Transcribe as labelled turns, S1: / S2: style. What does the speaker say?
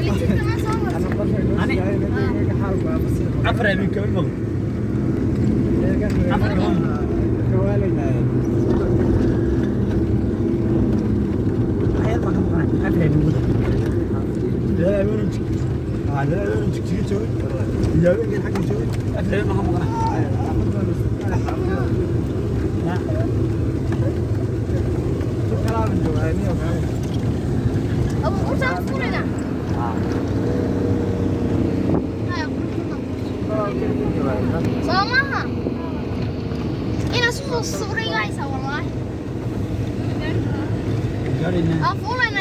S1: Weli soo martay.
S2: 4 habeen kama maqlo. 4 kama maqlo. Waxyar baan ka maqnay. 4 habeen guda. 2 habeen 2 habeen jigjiga joogay. Iyo habeenkan xagga joogay. 4 habeen baan ka maqnay. Ya.
S1: Abu urtaan furina. Haya, soo maaha inaa soo suurigaysa wallaahi.
S2: Gaadhayna.
S1: Aan fuulaynaa.